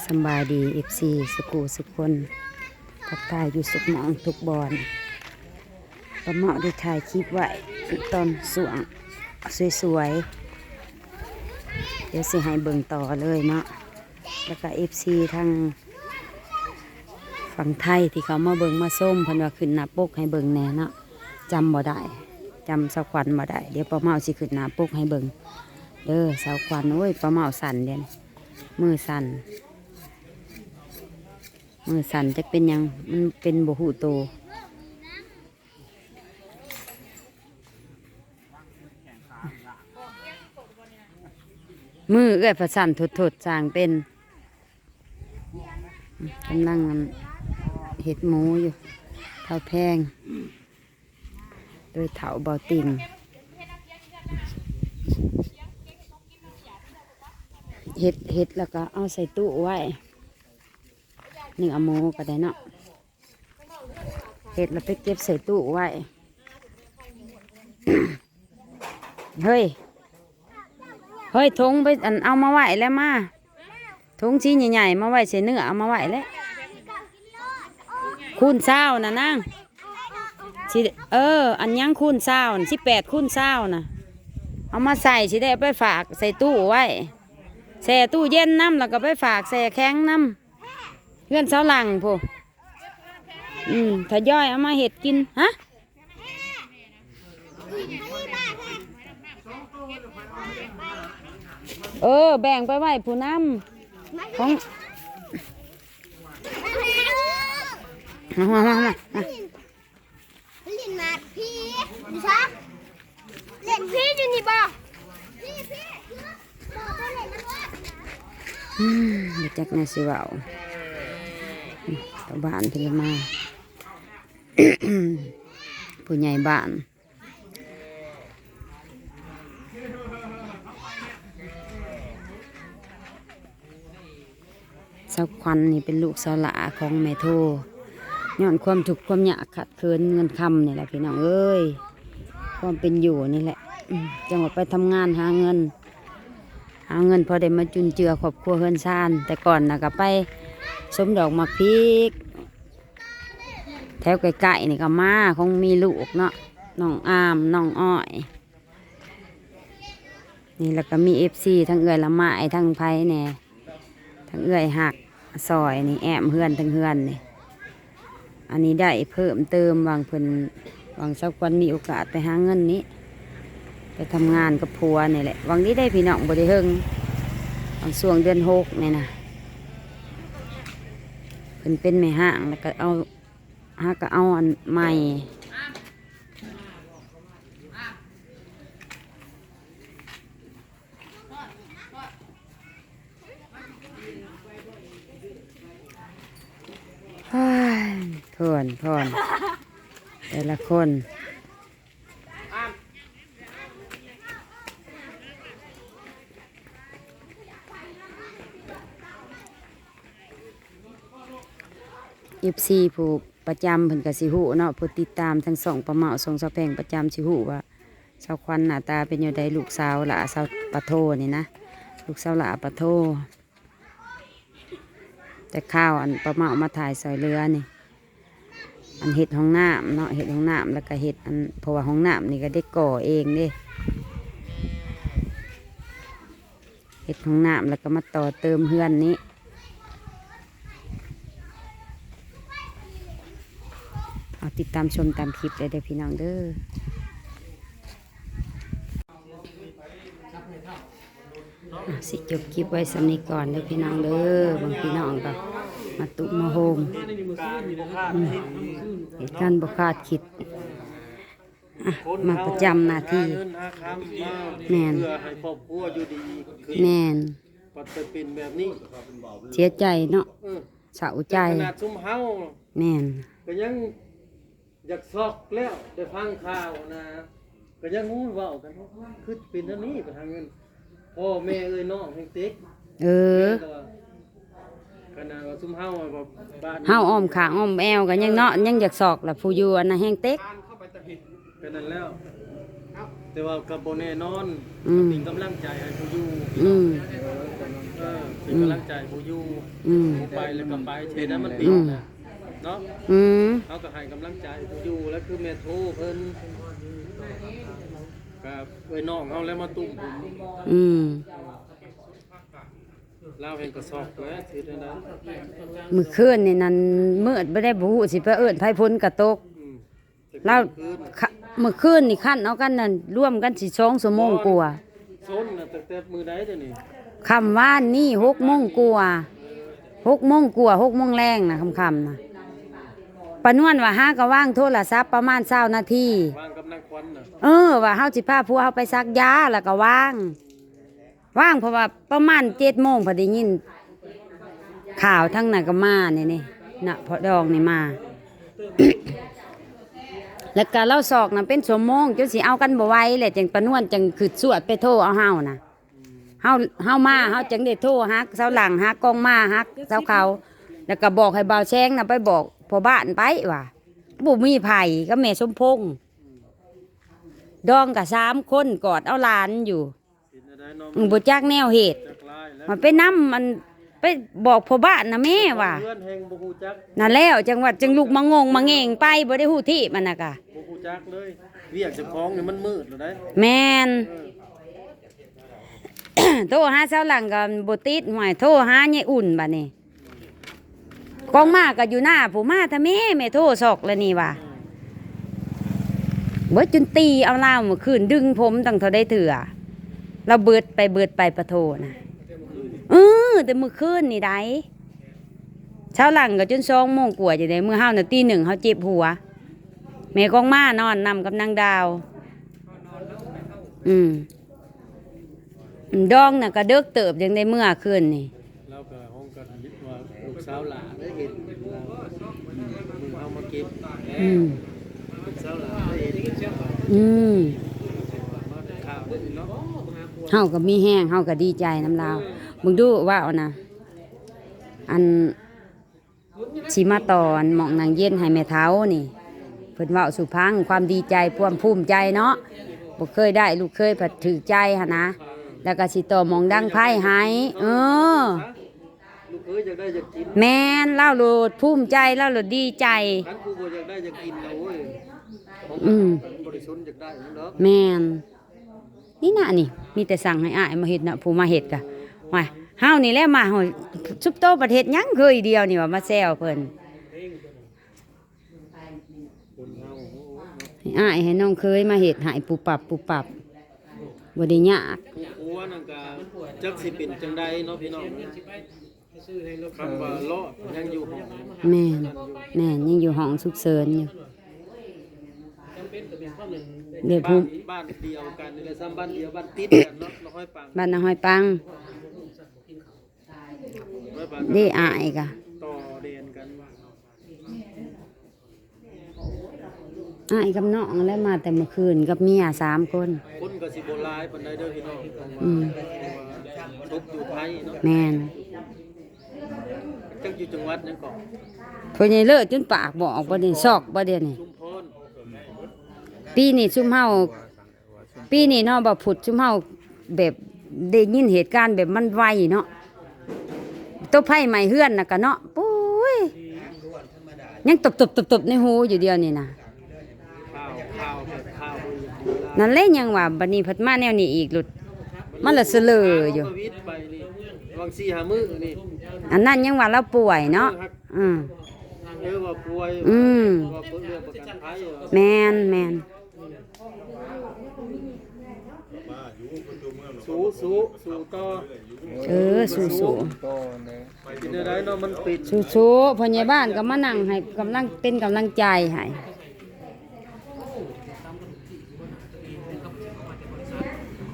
ສຳບາຍດີ ເອັຟຊີ ສຸຂູສຸຄົນ ທັກທາຍຢູ່ສຸກໝ່ອງທຸກບ່ອນ. ປ້າເມົາໄດ້ຖ່າຍຄລິບໄວ້ຕອນຊ່ວງສວຍໆ ດຽວຊິໃຫ້ເບິ່ງຕໍ່ເລີຍເນາະ. ແລ້ວກະ ເອັຟຊີ ທາງຝັ່ງໄທທີ່ເຂົາມາເບິ່ງມາຊົມ ເພິ່ນວ່າຂຶ້ນໜ້າປົກໃຫ້ເບິ່ງແດ່ເນາະ. ຈຳບໍ່ໄດ້ ຈຳສາວຂວັນບໍ່ໄດ້. ດຽວປ້າເມົາຊິຂຶ້ນໜ້າປົກໃຫ້ເບິ່ງເດີ ສາວຂວັນ. ໂອ້ຍ ປ້າເມົາສັ່ນເດ ມືສັ່ນ ມືສັ່ນຈັກເປັນຫຍັງ ມັນເປັນບໍ່ຮູ້ໂຕ. ມືເອື້ອຍພະສັນທຸດໆ ສ້າງເປັນ ກຳລັງ ອັນ ເຮັດໝູຢູ່ ເຖົ້າແພງ ໂດຍເຖົ້າເບົາຕິ່ງ ເຮັດ ເຮັດແລ້ວກໍເອົາໃສ່ຕູ້ໄວ້ ເນື້ອໝູກໍໄດ້ເນາະ. ເຮັດແລ້ວໄປເກັບໃສ່ຕູ້ໄວ້. ເຮີ້ຍ ເຮີ້ຍ ຖົງໄປ ອັນ ເອົາມາໄວ້ແລ້ວ ມາ ຖົງສີໃຫຍ່ໆ ມາໄວ້ໃສ່ເນື້ອ ເອົາມາໄວ້ແລ້ວ. ຄູນຊາວນະນາງ ຊິ ເອີ ອັນຫຍັງຄູນຊາວນະ ສິບແປດຄູນຊາວນະ ເອົາມາໃສ່ ຊິໄດ້ເອົາໄປຝາກໃສ່ຕູ້ໄວ້ ແຊ່ຕູ້ເຢັນນຳ ແລ້ວກໍໄປຝາກແຊ່ແຂງນຳ ເຮືອນຊາວຫຼັງພຸ້ນ. ອືມ ທະຍອຍເອົາມາເຮັດກິນ. ຮະ? ເອີ ແບ່ງໄປໄວ້ຜູ້ນຳ ຂອງ ມາ ມາ ມາ ມາ. ຫຼິ້ນໝາກຜີຢູ່ໃສ? ຫຼິ້ນຜີຢູ່ນີ້ບໍ່? ອືມ ບໍ່ຈັກແນວຊິເວົ້າ ຊາວບ້ານເພິ່ນມາ ຜູ້ໃຫຍ່ບ້ານ. ສາວຂວັນນີ້ເປັນລູກສາວຫຼ້າຂອງແມ່ໂທ ຍ້ອນຄວາມທຸກຄວາມຍາກຂາດເຂີນເງິນຄຳນີ້ແຫຼະພີ່ນ້ອງເອີຍ ຄວາມເປັນຢູ່ນີ້ແຫຼະ ອືມ ຈັ່ງວ່າໄປທຳງານຫາເງິນ ຫາເງິນພໍໄດ້ມາຈຸນເຈືອຄອບຄົວເຮືອນຊານ. ແຕ່ກ່ອນນະກໍໄປຊົມດອກໝາກພິກ ແຖວໃກ້ໆນີ້ກໍມາ ຄົງມີລູກເນາະ ນ້ອງອາມ ນ້ອງອ້ອຍ ນີ້ ແລ້ວກໍມີເອັຟຊີ ທັງເອື້ອຍລະໄມ້ ທັງໃຜແດ່ ທັງເອື້ອຍຮັກ ຊອຍນີ້ ແອ້ມເຮືອນ ທັງເຮືອນນີ້. ອັນນີ້ໄດ້ເພີ່ມເຕີມ ຫວ່າງເພິ່ນ ຫວ່າງສາວຂວັນມີໂອກາດໄປຫາເງິນນີ້ ໄປທຳງານກັບຜົວນີ້ແຫຼະ. ຫວ່າງນີ້ໄດ້ພີ່ນ້ອງ ບໍ່ໄດ້ເຫິງ ຫວ່າງຊ່ວງເດືອນຫົກນີ້ນະ ເພິ່ນເປັນແມ່ຮ້າງ ແລ້ວກໍເອົາ ຫາກໍເອົາອັນໃໝ່ ເພິ່ນ ເພິ່ນ ແຕ່ລະຄົນ. ເອັຟຊີ ຜູ້ປະຈຳເພິ່ນກໍຊິຮູ້ເນາະ ຜູ້ຕິດຕາມທາງຊ່ອງປ້າເມົາ ຊ່ອງສາວແພງປະຈຳຊິຮູ້ວ່າ ສາວຂວັນໜ້າຕາເປັນແນວໃດ ລູກສາວຫຼ້າສາວປາໂທນີ້ນະ ລູກສາວຫຼ້າປາໂທ. ແຕ່ຄາວອັນປ້າເມົາມາຖ່າຍຊ່ອຍເຫຼືອນີ້ ອັນເຮັດຫ້ອງນ້ຳເນາະ ເຮັດຫ້ອງນ້ຳ ແລ້ວກໍເຮັດອັນ ເພາະວ່າຫ້ອງນ້ຳນີ້ກໍໄດ້ກໍ່ເອງເດ້ ເຮັດຫ້ອງນ້ຳ ແລ້ວກໍມາຕໍ່ເຕີມເຮືອນນີ້. ເອົາ ຕິດຕາມຊົມຕາມຄລິບໄດ້ເດີພີ່ນ້ອງເດີ. ອ່ະ ຊິຈົບຄລິບໄວ້ສ່ຳນີ້ກ່ອນເດີພີ່ນ້ອງເດີ. ບາງພີ່ນ້ອງກໍມາຕຸມາໂຮມ ອືມ ເຫດການບໍ່ຄາດຄິດ ອ່ະ ມາປະຈຳໜ້າທີ່ ຫາເງິນຫາຄຳມາ ແມ່ນ ເພື່ອໃຫ້ຄອບຄົວຢູ່ດີຂຶ້ນ ແມ່ນ ບັດໄປເປັນແບບນີ້ ເສຍໃຈເນາະ ເອີ ເສົ້າໃຈ ຂະໜາດຊຸມເຮົາ ແມ່ນ ກໍຍັງ ຢາກຊອກແລ້ວ ໄດ້ຟັງຂ່າວນະ ກໍຍັງ ໂອ້ຍ ເວົ້າກັນ ຄືເປັນອັນນີ້ ໄປຫາເງິນ ພໍ່ແມ່ເອີຍ ນ້ອງແຮງຕິກ ເອີ ແມ່ກໍວ່າ ຂະໜາດວ່າຊຸມເຮົາ ແບບ ບ້ານ ເຮົາອ້ອມຂ້າງອ້ອມແອວກໍຍັງເນາະ ເອີ ຍັງຢາກຊອກລະ ຜູ້ຢູ່ອັນນັ້ນແຮງຕິກ ກໍນັ້ນແລ້ວ ແຕ່ວ່າກໍບໍ່ແນ່ນອນ ອືມ ເປັນກຳລັງໃຈໃຫ້ຜູ້ຢູ່ ອືມ ເອີ ເປັນ ອືມ ກຳລັງໃຈຜູ້ຢູ່ ອືມ ຜູ້ໄປແລ້ວກໍໄປ ເຮັດໃຫ້ມັນຕິດ ອືມ ນະ ເນາະ ອືມ ເຮົາກໍໃຫ້ກຳລັງໃຈຜູ້ຢູ່ ແລ້ວຄືແມ່ໂທເພິ່ນ ກໍເອື້ອຍນ້ອງເຮົາແລ້ວມາຕຸ້ມ ອືມ ລາວແຮ່ງກະຊອກແຫຼະ ເຮັດແນວໃດ ມື້ຄືນນີ້ນັ້ນມືດບໍ່ໄດ້ ບໍ່ຮູ້ຊິໄປເອີ້ນໃຜ ຝົນກະຕົກ ອືມ ລາວ ມື້ຄືນນີ້ຄັນເອົາກັນນັ້ນ ລວມກັນຊິສອງຊົ່ວໂມງກວ່າ ຊົນນະ ຕັ້ງແຕ່ມື້ໃດເດນີ້ ຄ່ຳວານນີ້ຫົກໂມງກວ່າ ຫົກໂມງກວ່າ ຫົກໂມງແລງນະ ຄ່ຳໆນະ ປ້ານວນວ່າຫາກໍວາງໂທລະສັບປະມານຊາວນາທີ ວາງກັບນາງຂວັນນະ ເອີ ວ່າເຮົາຊິພາຜົວເຮົາໄປສັກຢາ ແລ້ວກໍວາງ ວາງ ເພາະວ່າປະມານເຈັດໂມງ ພໍໄດ້ຍິນຂ່າວທາງນັ້ນກໍມານີ້ ນີ້ນະ ພໍ່ດອງນີ້ມາ ແລ້ວກໍລາວຊອກນຳເປັນຊົ່ວໂມງ ຈົນຊິເອົາກັນບໍ່ໄຫວ ແລ້ວຈັ່ງປ້ານວນຈັ່ງຄຶດຊວດໄປໂທເອົາເຮົານະ ເຮົາ ເຮົາມາ ເຮົາຈຶ່ງໄດ້ໂທຫາຊາວຫຼັ່ງ ຫາກອງມາ ຫາຊາວເຂົາ ແລ້ວກໍບອກໃຫ້ບ່າວແຊງນະໄປບອກພໍ່ບ້ານໄປວ່າ ບໍ່ມີໃຜ ກັບແມ່ສົມພົງ ດອງກໍສາມຄົນ ກອດເອົາຫຼານຢູ່ ເປັນແນວໃດເນາະ ອືມ ບໍ່ຈັກແນວເຮັດ ຈັກຫຼາຍແລ້ວ ມັນໄປນຳ ອັນ ໄປບອກພໍ່ບ້ານນະແມ່ວ່າ ເຮືອນແຮ່ງບໍ່ຮູ້ຈັກ ນັ້ນແຫຼະ ຈັ່ງວ່າຈຶ່ງລຸກມາງົງມາແງງໄປ ບໍ່ໄດ້ຮູ້ທີ່ມັນນະກະ ບໍ່ຮູ້ຈັກເລີຍ ວຽກເຈົ້າຂອງນີ້ມັນມືດແລ້ວໃດ໋ ແມ່ນ ເອີ ໂທຫາຊາວຫຼັ່ງກໍບໍ່ຕິດ ຫ້ວຍ ໂທຫາຍາຍອຸ່ນບາດນີ້ ກອງມາກໍຢູ່ໜ້າຜູ້ ມາແທ້ແມ່ ແມ່ໂທຊອກແລ້ວນີ້ວ່າ ເບິດຈົນຕີເອົາລາວ ມື້ຄືນດຶງຜົມຕັ້ງເທົ່າໃດເທື່ອ ລາວເບິດໄປເບິດໄປປະໂທນະ ເອີ ແຕ່ມື້ຄືນນີ້ໃດ໋ ຊາວຫຼັ່ງກໍຈົນສອງໂມງກວ່າຈັ່ງໃດ ມື້ເຮົານະຕີໜຶ່ງເຮົາເຈັບຫົວ ແມ່ກອງມານອນນຳກັບນາງດາວ ອືມ ດອງນະກະເດິກເຕີບ ຈັ່ງໄດ້ເມືອຄືນນີ້ ລາວກໍຮ້ອງກັນວ່າລູກສາວຫຼ້າໄດ້ເຫັນລາວ ມື້ເຮົາມາເກັບ ອືມ ລູກສາວຫຼ້າໄດ້ເຫັນ ອືມ ມາແຕ່ຂ່າວເນາະ ເຮົາກໍມີແຮງ ເຮົາກໍດີໃຈນຳລາວ ເບິ່ງດູເວົ້ານະ ອັນ ຊິມາຕໍ່ໝ່ອງນັ່ງເຢັນໃຫ້ແມ່ເຖົ້ານີ້ ເພິ່ນເວົ້າສູ່ຟັງ ຄວາມດີໃຈ ຄວາມພູມໃຈເນາະ ບໍ່ເຄີຍໄດ້ລູກເຂີຍ ພັດຖືກໃຈຫັ້ນນະ ແລ້ວກໍຊິຕໍ່ໝ່ອງດັງໄຟໃຫ້ ເອີ ລູກເຂີຍຢາກໄດ້ຢາກກິນ ແມ່ນ ລາວໂລດພູມໃຈ ລາວໂລດດີໃຈ ຄັນຜູ້ບໍ່ຢາກໄດ້ຢາກກິນນະ ໂອ້ຍ ອືມ ບໍ່ໄດ້ສົນຢາກໄດ້ຫຍັງດອກ ແມ່ນ. ນີ້ນະນີ້ ມີແຕ່ສັ່ງໃຫ້ອ້າຍມາເຮັດນະ ຜູ້ມາເຮັດກະ ໂອ້ຍ ເຮົານີ້ແຫຼະມາ ໂອ້ຍ ຊຸມໂຕປະເທດຫຍັງເຄີຍດຽວນີ້ວ່າມາແຊວເພິ່ນ ຄົນເຮົາ ໃຫ້ອ້າຍໃຫ້ນ້ອງເຄີຍມາເຮັດໃຫ້ປຸບປັບປຸບປັບ ບໍ່ໄດ້ຍາກ ຄົວນັ້ນກະຈັກຊິເປັນຈັ່ງໃດເນາະພີ່ນ້ອງ. ຄຳວ່າລອດຍັງຢູ່ຫ້ອງ ແມ່ນ ແມ່ນ ຍັງຢູ່ຫ້ອງສຸກເສີນຢູ່ ເດ້ຜູ້ ບ້ານ ບ້ານດຽວກັນນີ້ແຫຼະ ຊ້ຳບ້ານດຽວ ບ້ານຕິດກັນເນາະ ນະ ຫ້ອຍປັງ ບ້ານນະຫ້ອຍປັງ ຫ້ອຍປັງ ເດ້ອ້າຍກະ ຕໍ່ແດນກັນ ອ້າຍກັບນ້ອງຫັ້ນແຫຼະ ມາແຕ່ມື້ຄືນກັບເມຍສາມຄົນ ຄົນກໍຊິບໍ່ຫຼາຍປານໃດເດີພີ່ນ້ອງ ອືມ ເພາະວ່າສົບຢູ່ໄທເນາະ ແມ່ນ ຈັກຢູ່ຈັງຫວັດຫຍັງເກາະ ພໍ່ໃຫຍ່ເລີດຈົນປາກບໍ່ອອກ ບໍ່ໄດ້ຊອກບໍ່ດຽວນີ້ ຊຸມພອນ ປີນີ້ຊຸມເຮົາ ປີນີ້ເນາະ ບໍ່ພຸດ ຊຸມເຮົາແບບໄດ້ຍິນເຫດການແບບມັນໄວເນາະ ຕົວໄຟໄໝ້ເຮືອນນະກະເນາະ ໂອ້ຍ ຍັງຕົບໆໆໆໃນຫູຢູ່ດຽວນີ້ນະ ຂ່າວ ຂ່າວແບບຂ່າວບໍ່ຢາກດີຫຼາຍ ນັ້ນແຫຼະ ຍັງວ່າບັດນີ້ພັດມາແນວນີ້ອີກ ຫຼຸດມາລະສະເຫຼີຢູ່ ມາວິດໄປນີ້ ຫວ່າງສີ່ຫ້າມື້ນີ້ ອັນນັ້ນຍັງວ່າລາວປ່ວຍເນາະ ເອີ ອືມ ເອີ ວ່າປ່ວຍ ອືມ ວ່າເບິ່ງເລື່ອງປະກັນໄພ ແມ່ນ ແມ່ນ ສູ້ ສູ້ ສູ້ຕໍ່ ເອີ ສູ້ໆ ເປັນຈັ່ງໃດເນາະ ມັນປິດ ສູ້ໆ ພໍ່ໃຫຍ່ບ້ານກໍມານັ່ງໃຫ້ກຳລັງ ເປັນກຳລັງໃຈໃຫ້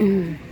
ອືມ.